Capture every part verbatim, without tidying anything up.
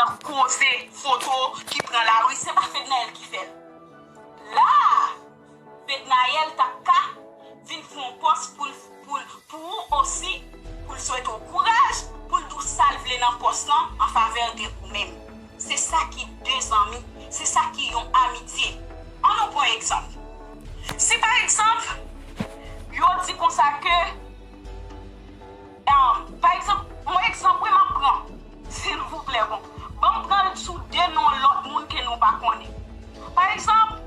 ap koze foto ki pran lari, se pa Fednaelle ki fè l. La a, Fednaelle t ap ka vin fè yon pòs pou l, pou l, pou ou osi, pou l swete w kouraj, pou l di w sa l vle nan pòs lan an favè de ou menm. Se sa ki de zanmi, se sa ki yon amitye. An nou pran egzanp. Si pa egzanp, yo di konsa ke, um, pa egzanp, yon egzanp wi m ap pran, silvouplè, bon. Ban m pran l sou de non lòt moun ke nou pa konnen. Pa egzanp,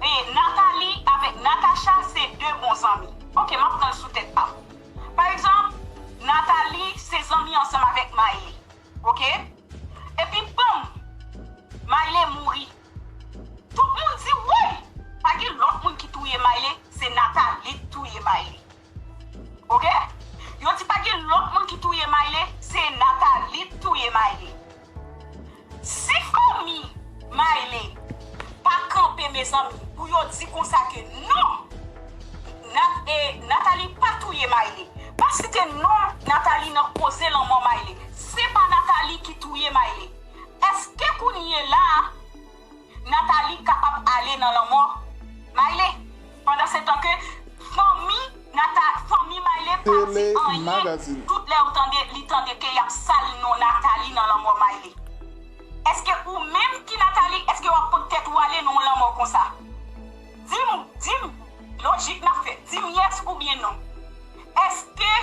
e, Nathalie avèk Natacha se de bon zanmi. Ok, m ap pran l sou tèt pa m. Pa egzanp, Nathalie se zanmi ansanm avèk Maëlle. Ok? Epi, banm, Maëlle mouri. Tout moun di, woy! Pa gen lòt moun ki touye Maëlle, se Nathalie k touye Maëlle. Ok? Yo di pa gen lòt moun ki touye Maëlle, se Nathalie k touye Maëlle. Si fanmi Maëlle pa kanpe, mezanmi, pou yo di konsa ke non, Nat, e, Nathalie pa touye Maëlle, pa site non Nathalie nan koze lanmò Maëlle, se pa Nathalie ki touye Maëlle. Èske kounye la a, Nathalie kapab ale nan lanmò Maëlle? Pandan se tan ke fanmi Nata, fanmi Maëlle pa di anyen, tout lè ou tande, li tande ke y ap sal non Nathalie nan lanmò Maëlle. Èske ou menm ki Nathalie, èske w ap pot tèt ou ale nan yon lanmò konsa? Di m, di m, lojik n ap fè, di m yes oubyen non. Èske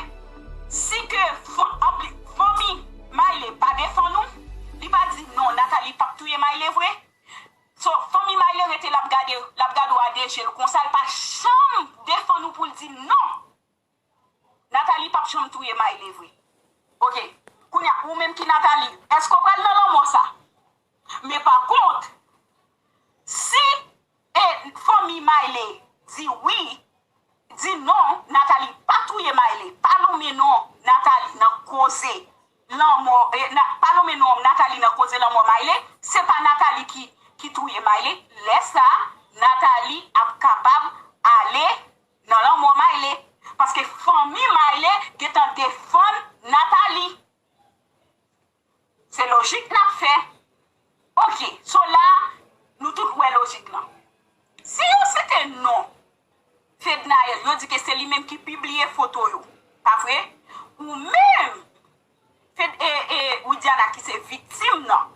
si ke fan, anpli, fanmi Maëlle pa defann ou, li pa di non, Nathalie p ap touye Maëlle vre? So, fanmi Maëlle rete, l ap gade, l ap gade w a de je l konsa, l pa janm defann ou pou l di non. Nathalie p ap janm touye Maëlle vre. Ok. Kounye a, ou menm ki Nathalie, èske w pral nan lanmò sa? Men pa kont, si, e, fanmi Maëlle di wi, di non, Nathalie pa touye Maëlle, pa lonmen non Nathalie nan koze lanmò, e, na, pa lonmen non Nathalie nan koze lanmò Maëlle, se pa Nathalie ki, ki touye Maëlle, lè sa a, Nathalie ap kapab ale nan lanmò Maëlle. Paske fanmi Maëlle gentan defann Nathalie. Se lojik n ap fè. Ok, so la, nou tout wè lojik lan. Si yo site non Fednaelle, yo di ke se li menm ki pibliye foto yo, pa vre? Ou menm, Fed, e, e, Widiana ki se viktim nan,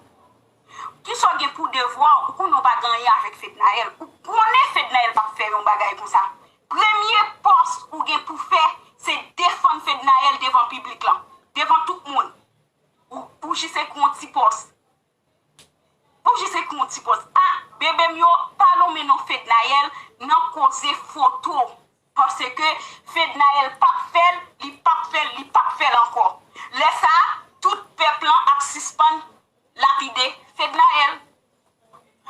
kisa w gen pou devwa w? Ou konnen w pa gen anyen avèk Fednaelle. Ou konnen Fednaelle p ap fè yon bagay konsa. Premye pòs ou gen pou fè, se defann Fednaelle devan piblik lan, devan tout moun. Ou, ou jis ekri yon ti pòs. Ou jis ekri yon ti pòs. A, bebe m yo, pa lonmen non Fednaelle nan koze foto. Paske Fednaelle p ap fè l, li p ap fè l, li p ap fè l ankò. Lè sa a, tout pèp lan ap sispann lapide Fednaelle.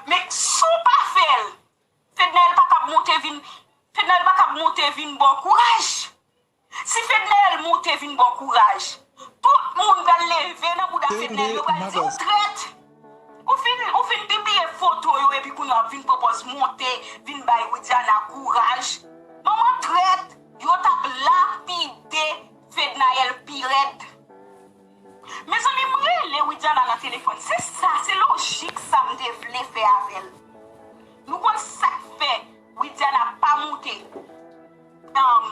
Men si w pa fè l, Fednaelle pa kab monte vin, Fednaelle pa kab monte vin ba w kouraj. Si Fednaelle monte vin ba w kouraj, tout moun pral leve nan bouda Fednaelle, yo pral di w trèt. Ou fin, ou fin pibliye foto yo epi kounye a w ap vin pran pòz monte, vin bay Widiana kouraj. Manman trèt, yo t ap lapide Fednaelle pi rèd. Mezanmi, m rele Widiana nan telefòn. Se sa, se lojik sa m te vle fè avè l. Nou konn sa k fè Widiana pa monte, um,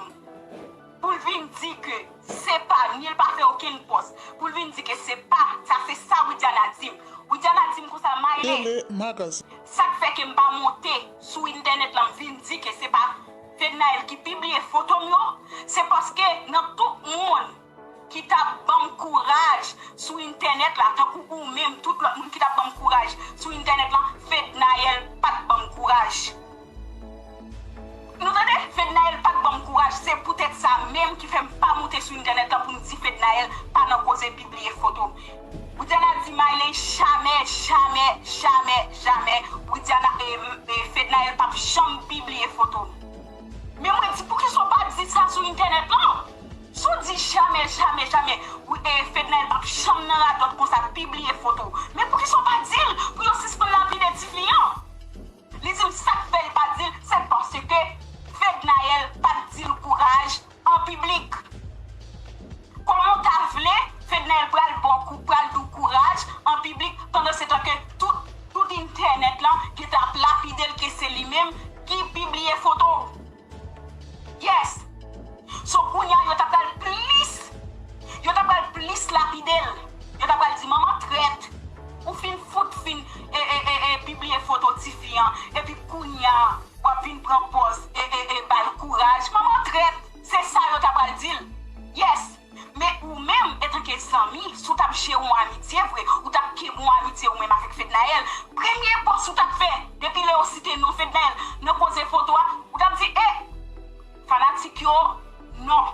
pou l vin di ke se pa, ni l pa fè okenn pòs, pou l vin di ke se pa, sa se sa Widiana di m. Widiana di m konsa, Maëlle, sa k fè ke m pa monte sou entènèt lan, m vin di ke se pa Fednaelle ki pibliye foto m yo, se paske nan tout moun ki t ap ban m kouraj sou entènèt la, tankou ou menm, tout lòt moun ki t ap ban m kouraj sou entènèt la, Fednaelle pa t ban m kouraj. Nou tande? Fednaelle pa t ban m kouraj. Se poutèt sa menm ki fè m pa monte sou entènèt la pou m di Fednaelle pa nan koze pibliye foto m. Widiana di Maëlle jamè, jamè, jamè, jamè, Widiana, e, e, Fednaelle p ap janm pibliye foto m. Men mwen di, poukisa w pa di sa sou entènèt lan? Si w di jamè, jamè, jamè, wi, e, Fednaelle p ap janm nan radòt konsa, pibliye foto w. Men poukisa w pa di l pou yo sispann lapide tifi an? Li di m sa k fè l pa di l, se paske Fednaelle pa t di l kouraj an piblik. Kòman w ta vle Fednaelle pral ba w kou, pral di w kouraj an piblik? Si w t ap jere yon amitye vre, ou t ap kenbe yon amitye ou menm avèk Fednaelle, premye pòs ou t ap fè, depi lè yo site non Fednaelle nan koze foto a, ou t ap di, e, fanatik yo, non.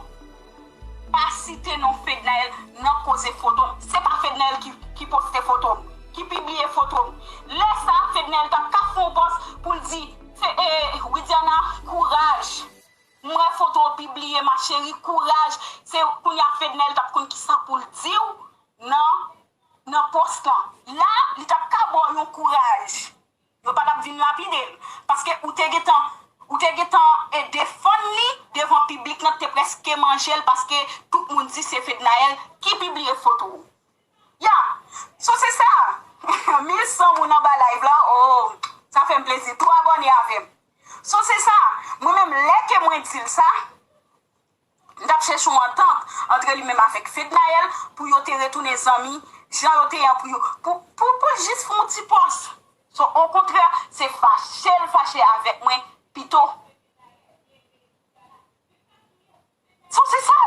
Pa site non Fednaelle nan koze foto m. Se pa Fednaelle ki, ki poste foto m, ki pibliye foto m. Lè sa a, Fednaelle t ap ka fè yon pòs pou l di, Fe, e, Widiana, kouraj. M wè foto w pibliye, ma chérie, kouraj. Se kounye a Fednaelle t ap konn kisa pou l di w nan, nan pòs lan. La, li t ap ka ba w yon kouraj. Yo pa t ap vin lapide l. Paske ou te gentan, ou te gentan e defann li devan piblik lan, te prèske manje l paske tout moun di se Fednaelle ki pibliye foto w. Ya, so se sa. Mil san moun anba live la, oh, sa fè m plezi. Tou abòne avè m. So se sa. Mwen menm, lè ke mwen di l sa, m t ap chèche yon antant antre li menm avèk Fednaelle pou yo te retounen zanmi, jan yo te ye an pou yo, pou, pou, pou jis fè yon ti pòs. So, okontrè, se fache l fache avèk mwen pito. So se sa.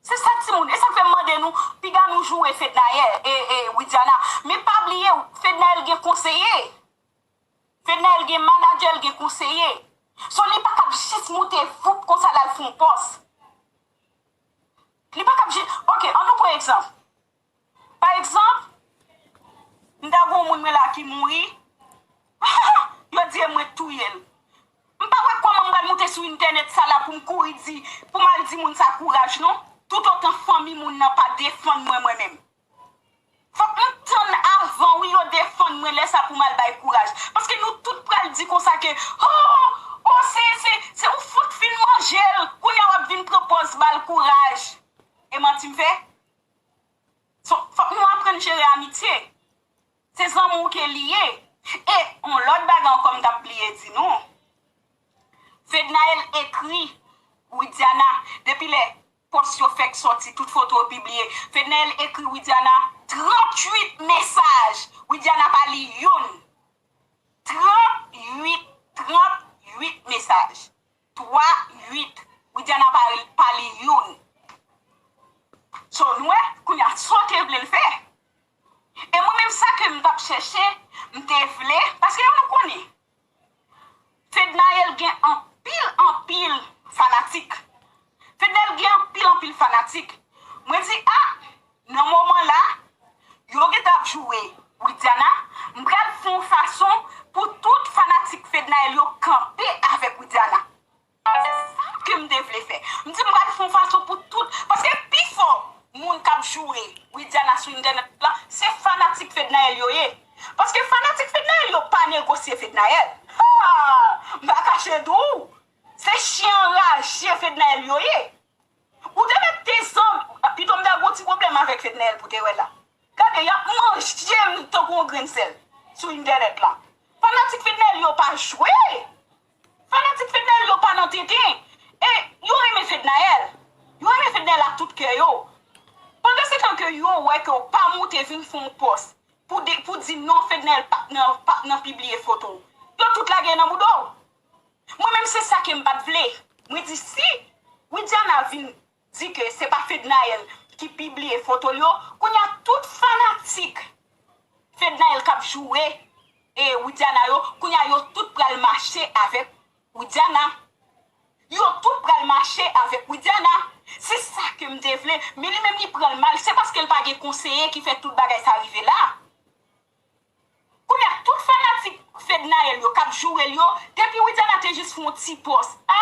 Se sa timoun. E sa k fè m mande nou, piga nou joure Fednaelle e, e Widiana. Men pa bliye, Fednaelle gen konseye. Fednaelle gen manadjè, l gen konseye. So, li pa k ap jis moute voup konsa l al fè yon pòs. Li pa k ap jis, oke, ann nou pran egzanp. Pa egzanp, m ta gen yon moun mwen la ki mouri, yo di e mwen k touye l. M pa wè kòman m pral moute sou entènèt sa la pou m kouri di, pou m al di moun sa kouraj non, toutotan fanmi moun nan pa defann mwen, mwen menm. Fòk m tann avan, wi, yo defann mwen lè sa pou m al bay kouraj. Paske nou tout pral di konsa ke, oh, oh, se, se, se ou fout fin manje l, kounye a w ap vin pran pòz ba l kouraj. E manti m fè? So, fòk nou aprann jere amitye. Se zanmi w ke li ye. E yon lòt bagay ankò m t ap bliye di nou. Fednaelle ekri Widiana, depi lè pòs yo fèk sòti, tout foto yo pibliye. Fednaelle ekri Widiana tranntuit mesaj. Widiana pa li youn. Tranntuit, tranntuit mesaj. Twa, uit. Widiana pa, pa li youn. So, nou wè, kounye a, sa w te vle l fè. E mwen menm sa ke m t ap chèche, m te vle, paske nou konnen, Fednaelle gen anpil, anpil fanatik. Fednaelle gen anpil, anpil fanatik. Mwen di, a, nan moman la, yo gentan ap joure Widiana, m pral fè yon fason pou tout fanatik Fednaelle yo kanpe avèk Widiana. Se sa ke m te vle fè. M di m pral fè yon fason pou tout, paske pifò moun k ap joure Widiana sou entènèt la, se fanatik Fednaelle yo ye. Paske fanatik Fednaelle yo pa negosye Fednaelle. Ha! M pa kache di w, se chen anraje Fednaelle yo ye. Ou te mèt te zanmi, pito m ta gon ti pwoblèm avèk Fednaelle pou te wè la. Gade, y ap manje m tankou yon grenn sèl sou entènèt la. Fanatik Fednaelle yo pa jwe. Fanatik Fednaelle yo pa nan tenten. E yo renmen Fednaelle. Yo renmen Fednaelle ak tout kè yo. Pandansetan ke yo wè ke w pa moute vin fè yon pòs pou de, pou di non Fednaelle p ap nan, p ap nan pibliye foto w. Yo tout lage nan bouda w. Mwen menm se sa ke m pa t vle. Mwen di si Widiana vin di ke se pa Fednaelle ki pibliye foto l yo, kounye a tout fanatik Fednaelle k ap joure e Widiana yo, kounye a yo tout pral mache avèk Widiana. Yo tout pral mache avèk Widiana. Se sa ke m te vle. Men li menm li pran l mal. Se paske l pa gen konseye ki fè tout bagay sa rive la. Kounye a, tout fanatik Fednaelle yo k ap joure l yo, depi Widiana te jis fè yon ti pòs, a,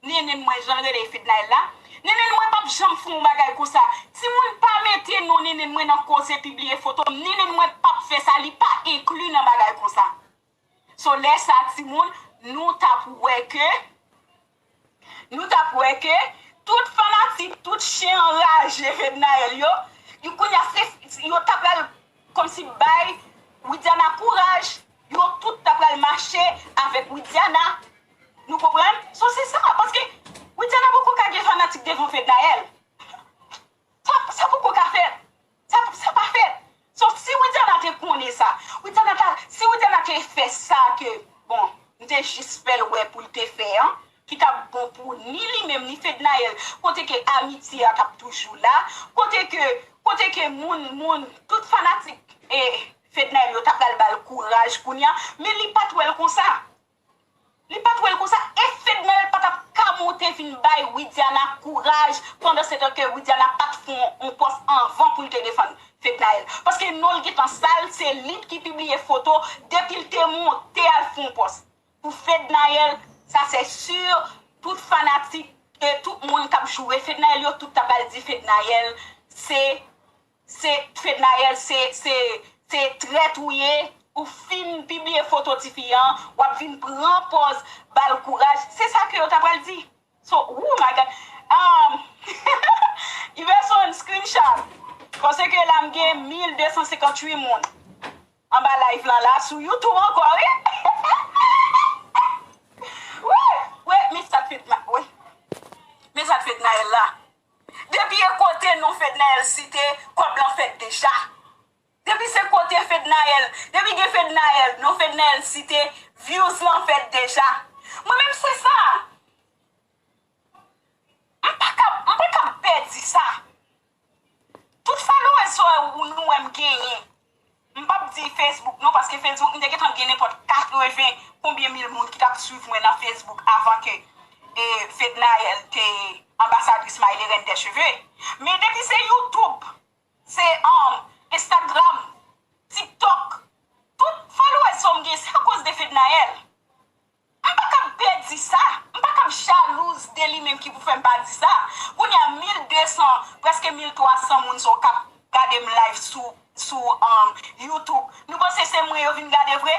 nenen mwen, jan l rele Fednaelle la, nenen mwen p ap janm fè yon bagay konsa. Timoun pa mete non nenen mwen nan koze pibliye foto m. Nenen mwen p ap fè sa, li pa enkli nan bagay konsa. So, lè sa, timoun, nou t ap wè ke, nou t ap wè ke tout fanatik, tout chen anraje Fednaelle yo, yo kounye a se, yo t ap pral kòmsi bay Widiana kouraj, yo tout t ap pral mache avèk Widiana. Nou konprann? So, se sa, paske Widiana poko ka gen fanatik devan Fednaelle. Sa, sa poko ka fèt. Sa, sa pa fèt. So, si Widiana te konnen sa, Widiana ta, si Widiana te fè sa ke, bon, m te jis fè l wè pou l te fè an, ki t ap bon pou ni li menm, ni Fednaelle, kote ke amitye a t ap toujou la, kote ke, Kote ke moun, moun, tout fanatik e Fednaelle yo ta pral ba l kouraj kounye a, men li pa t wè l konsa. Li pa t wè l konsa. E Fednaelle pa t ap ka monte vin bay Widiana kouraj pandan se tan ke Widiana pa t fè yon pòs anvan pou l te defann Fednaelle. Paske non l gentan sal, se li ki pibliye foto, depi l te monte al fè yon pòs. Pou Fednaelle, sa se si, tout fanatik e tout moun k ap joure Fednaelle yo, tout ta pral di Fednaelle se se Fednaelle, se se se trèt ou ye, ou fin pibliye foto tifi an, w ap vin pran pòz ba l kouraj, se sa ke yo ta pral di. So, oh my God. Um, Iverson, screenshot. Paske la m gen mil de san senkant uit moun anba live lan la sou YouTube ankò, wi. Wi, wi, men sa k fèt, wi. Men sa k fèt Naël la. Depi e kote non Fednaelle site, kòb lan fèt deja. Depi se kote Fednaelle, depi gen Fednaelle, non Fednaelle site, views lan fèt deja. Mwen menm se sa. M pa ka, m pa ka pèdi sa. Tout followers sa ou nou wè m genyen. M p ap di Facebook non, paske Facebook m te gentan gen nenpòt katreven konbyen mil moun ki t ap swiv mwen nan Facebook avan ke e, Fednaelle te anbasadris Maïleren des Cheveux. Men depi se YouTube, se um, Instagram, TikTok, tout followers sa m gen se akoz de Fednaelle. M pa ka pèdi sa. M pa ka jalouz de li menm ki pou fè m pa di sa. Kounye a mil de san, prèske mil twa san moun sa k ap gade m live sou, sou um, YouTube. Nou panse se mwen yo vin gade vre?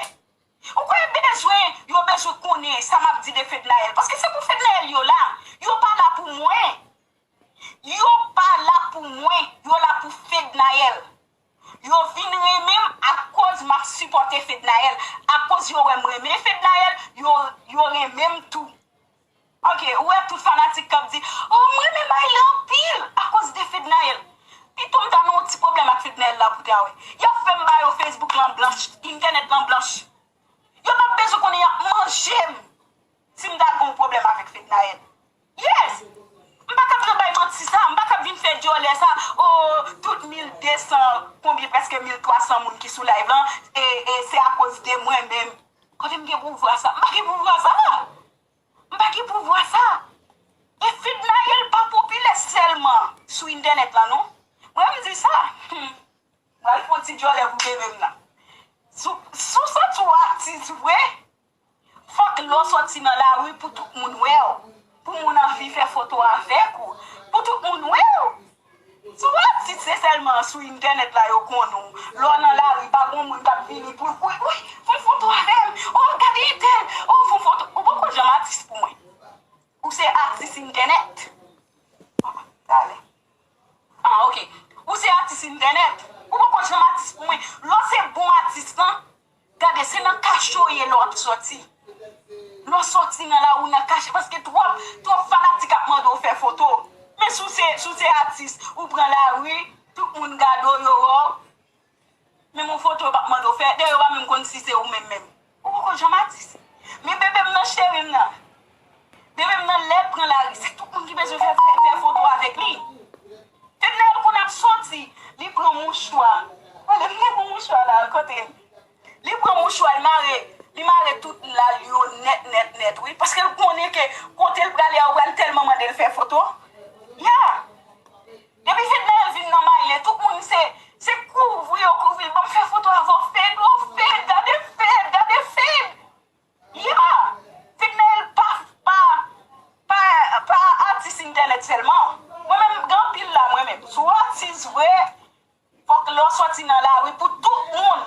Ou kwè bezwen, yo bezwen konnen sa m ap di de Fednaelle? Paske se pou Fednaelle yo la. Yo pa la pou mwen. Yo pa la pou mwen, yo la pou Fednaelle. Yo vin renmen m akoz m ap sipòte Fednaelle. Akoz yo wè m renmen Fednaelle, yo, yo renmen m tou. Ok, ou wè tout fanatik k ap di, oh, m renmen Maïla anpil akoz de Fednaelle. Pito m ta nan yon ti pwoblèm ak Fednaelle la pou ta wè. Y ap fè m ba yo Facebook lan blanch, entènèt lan blanch. Yo p ap bezwen konnen y ap manje m si m ta gen yon pwoblèm avèk Fednaelle. Yes! M pa ka vin bay manti sa, m pa ka vin fè dyòlè sa, oh, tout mil de san, konbyen, prèske mil twa san moun ki sou live lan, e, e se akoz de mwen menm. Kote m gen pouvwa sa? M pa gen pouvwa sa! M pa gen pouvwa sa! E Fednaelle pa popilè sèlman sou entènèt lan non. Mwen m di sa. Hmm. Mwen al fè yon ti dyòlè pou bebe m nan. Si w, si w santi w atis vre, fòk lè w sòti nan lari pou tout moun wè w. Pou moun anvi fè foto avèk ou. Pou tout moun wè w. Si w atis, se sèlman sou entènèt la yo konnen w. Lè w nan lari, pa gen moun k ap vini pou, wi, wi, fè yon foto avè m. Oh, gade entèl. Oh, fè yon foto. Ou poko janm atis pou mwen. Ou se atis entènèt. Talè. Ah, ok. Ou se atis entènèt. Ou poko janm atis pou mwen. Lè w se bon atis lan, gade, se nan kache w ye lè w ap sòti. Lè w sòti nan lari w nan kache, paske twòp, twòp fanatik ap mande w fè foto. Men si w se, si w se atis, ou pran lari, tout moun gade w, yo wè w. Menm yon foto yo p ap mande w fè. Dayè yo pa menm konn si se ou menm menm. Ou poko janm atis. Men bebe m nan cheri m nan. Bebe m nan lè l pran lari, se tout moun ki bezwen fè, fè, fè foto avèk li. Fednaelle konn ap sòti, li pran mouchwa. Gade, m gen yon mouchwa la, kote l? Li pran mouchwa, li mare, li mare tout lal yo nèt, nèt, nèt, wi. Paske l konnen ke kote l prale a, yo pral tèlman mande l fè foto. Ya! Depi Fednaelle vin nan Maïlè, tout moun se, se kouvri yo kouvri l. Ban m fè foto avè w, Fed, oh, Fed, gade Fed, gade Fed. Ya! Fednaelle pa, pa, pa, pa atis entènèt sèlman. Mwen menm, m gen anpil la, mwen menm. Si w atis vre, fòk lè w sòti nan lari pou tout moun.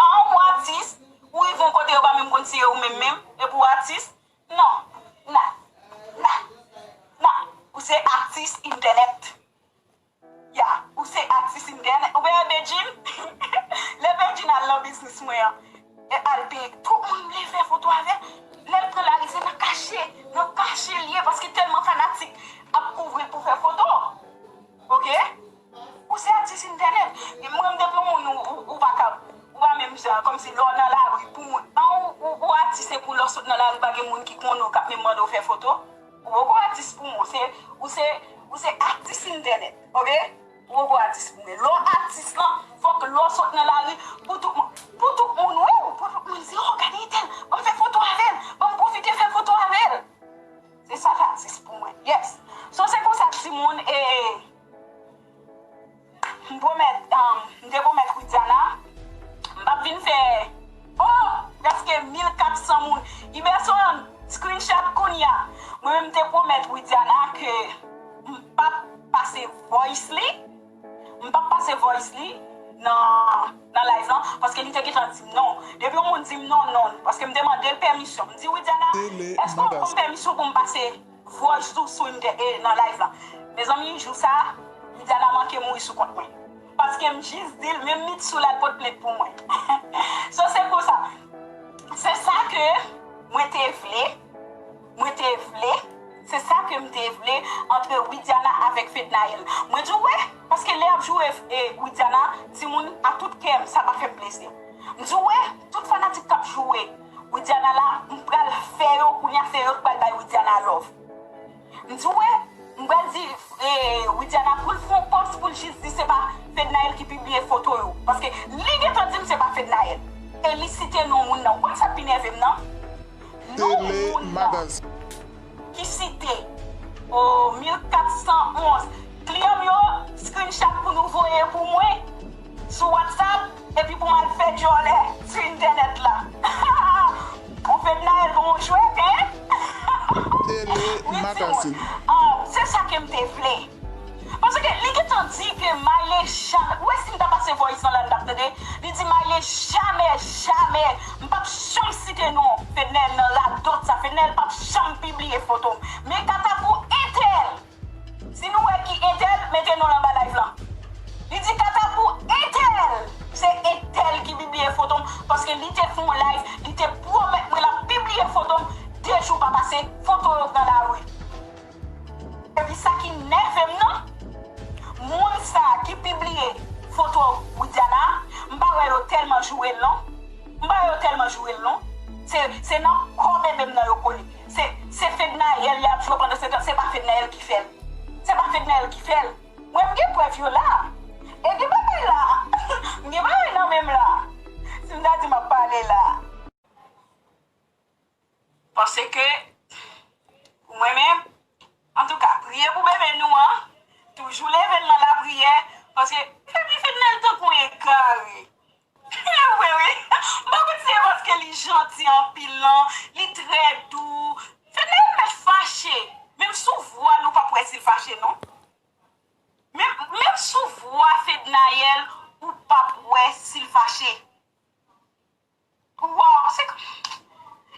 An, ou atis, ou rive yon kote yo pa menm konn si se ou menm menm, epi w atis, non, na, na, na, ou se atis entènèt. Ya, ou se atis entènèt. Ou wè Bedjine? Lè Bedjine al nan biznis mwen an, e al peye. Tout moun vle fè foto avè l. Lè l pran lari, se nan kache, nan kache l ye, paske tèlman fanatik ap kouvri l pou fè foto. Ok? Ou se atis entènèt. E mwen, m depi yon moun ou, ou, ou pa ka, ou pa menm jan, kòmsi lè w nan lari, pou moun, an, ou, ou, ou atis, se pou lè w sot nan lari, pa gen moun ki konnen w, k ap menm mande w fè foto. Ou poko atis pou mwen, se, ou se, ou se atis entènèt, ok? Gwo gwo atis pou mwen. Lè w atis lan, fòk lè w sot nan lari, pou tout moun, pou tout moun wè w, pou tout moun di, "Oh, gade entèl, ban m fè foto avè l, ban m pwofite fè foto avè l." Se sa k atis pou mwen. Yes. So, se konsa, timoun, e, m pwomèt, um, m te pwomèt Widiana, m p ap vin fè, oh, prèske mil kat san moun. Iberson, screenshot kounye a. Mwen menm, m te pwomèt Widiana ke m p ap pase voice li, m p ap pase voice li nan, nan live lan, paske li te gentan di m non. Depi yon moun di m non, non, paske m te mande l pèmisyon. M di, "Widiana, èske w ban m pèmisyon pou m pase voice ou sou entè-, e, nan live lan?" Mezanmi, jou sa, Widiana manke mouri sou kont mwen. Paske m jis di l, menm Mitsou la, l pot plent pou mwen. So, se konsa. Se sa ke mwen te vle. Mwen te vle, se sa ke m te vle antre Widiana avèk Fednaelle. Mwen di w wè, paske lè y ap joure, e, Widiana, timoun, a tout kè m, sa pa fè m plezi. M di w wè, tout fanatik k ap joure Widiana la, m pral fè yo, kounye a se yo k pral bay Widiana love. M di w wè, m pral di, e, Widiana pou l fè yon pòs pou l jis di se pa Fednaelle ki pibliye foto yo. Paske li gentan di m se pa Fednaelle. E li site non moun nan. Ou konn sa k pi nève m nan? Non moun nan ki site, o, mil kat san onz. Kliyan m yo, screenshot pou nou voye pou mwen sou WhatsApp, epi pou m al fè djòlè sou entènèt la. Pou Fednaelle, bon jwèt, hein? Wi, timoun. Ah, se sa ke m te vle. Paske li gentan di ke Maile jamè, ou wè si m ta pase voice lan la, n t ap tande, li di Maile jamè, jamè, m p ap janm site non Fednaelle nan radòt sa, Fednaelle p ap janm pibliye foto m. Men kata pou entèl, si nou wè ki entèl, mete non l anba live lan. Li di kata pou entèl, se entèl ki pibliye foto m, paske li te fè yon live, li te pwomèt mwen l ap pibliye foto m, de jou pa pase, foto yo nan lari. Epi sa ki nève m nan, moun sa a ki pibliye foto Widiana, m pa wè yo tèlman joure l non. M pa wè yo tèlman joure l non. Se, se nan kò bebe m nan yo kole. Se, se Fednaelle y ap jwe pandan se tan, se pa Fednaelle ki fè l. Se pa Fednaelle ki fè l. Mwen m gen prèv yo la. E gen bagay la. M gen bagay nan men m la. Si m ta di m ap pale la. Paske, pou mwen menm, antouka, priye pou bebe nou an, toujou leve l nan lapriyè, paske, epi Fednaelle tankou yon egare. Vre wi, m pa konn si se paske li janti anpil lan, li trè dou. Fednaelle mèt fache, menm sou vwa l ou p ap wè si l fache non. Menm, menm sou vwa Fednaelle ou p ap wè si l fache. Waw, se,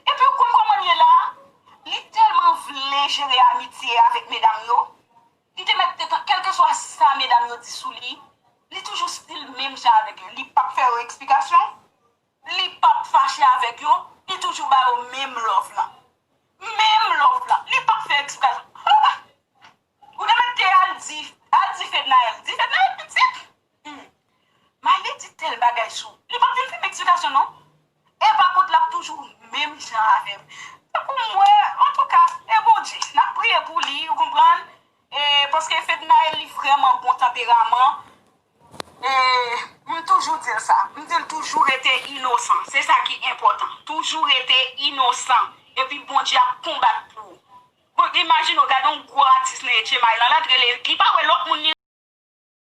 epi ou konn kòman l ye la? Li tèlman vle jere amitye avèk medam yo. Li te mèt te, kèlkeswa sa medam yo di sou li, li toujou still menm jan avèk yo. Li p ap fè yo eksplikasyon, li p ap fache avèk yo, li toujou ba yo menm love lan. Menm love lan. Li p ap fè eksplikasyon. Ou te mèt te al di, al di Fednaelle. Di Fednaelle pitit. Hmm. Maile di tèl bagay sou. Li p ap vin fè m eksplikasyon non. E pa kont l ap toujou menm jan avè m. Tankou m wè, antouka, e Bondye, n ap priye pou li, ou konprann? E paske Fednaelle li vrèman bon tanperaman. E m toujou di l sa. M di l toujou rete inosan. Se sa ki enpòtan. Toujou rete inosan. Epi Bondye ap konbat pou ou. Bon, imajine w, gade yon gwo atis nan H M I lan, l antre, li pa wè lòt moun li